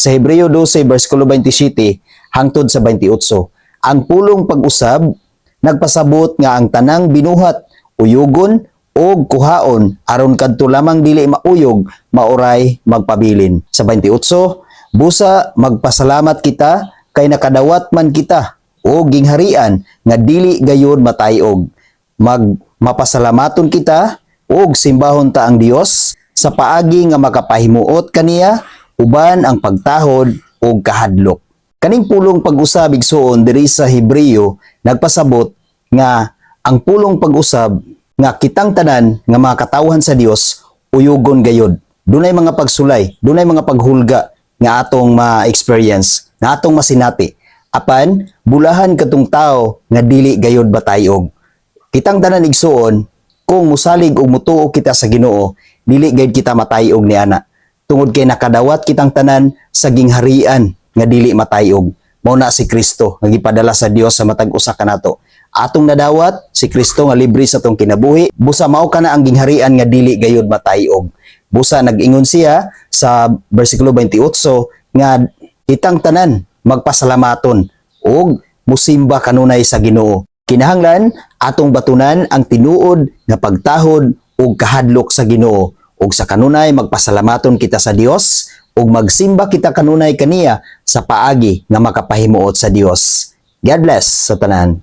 Sa Hebreo 12 versikulo 27 hangtod sa 28. Ang pulong pag-usab nagpasabot nga ang tanang binuhat uyugon og kuhaon aron kadto lamang dili mauyog maoray magpabilin. Sa 28, busa magpasalamat kita kay nakadawat man kita og gingharian nga dili gayud matayog. Mag mapasalamaton kita og simbahon ta ang Dios sa paagi nga makapahimuot kaniya uban ang pagtahod og kahadlok. Kaning pulong pag-usab, igsuon, diri sa Hebreo nagpasabot nga ang pulong pag-usab nga kitang tanan nga mga katawhan sa Dios uyugon gayud. Dunay mga pagsulay, dunay mga paghulga nga atong ma-experience, nga atong masinati. Apan bulahan katong tao nga dili gayud batayog. Kitang tanan, igsuon, kung musalig og mutuo kita sa Ginoo, dili gayud kita matayog niana. Tungod kay nakadawat kitang tanan sa gingharian nga dili matayog. Mao na si Kristo nga gipadala sa Dios sa matag usa kanato. Atong nadawat si Kristo nga libre sa atong kinabuhi, busa mao kana ang gingharian nga dili gayud matayog. Busa nag-ingon siya sa bersikulo 28 nga kitang tanan magpasalamaton og musimba kanunay sa Ginoo. Kinahanglan atong batunan ang tinuod nga pagtahod ug kahadlok sa Ginoo ug sa kanunay magpasalamaton kita sa Dios ug magsimba kita kanunay kaniya sa paagi nga makapahimuot sa Dios. God bless sa tanan.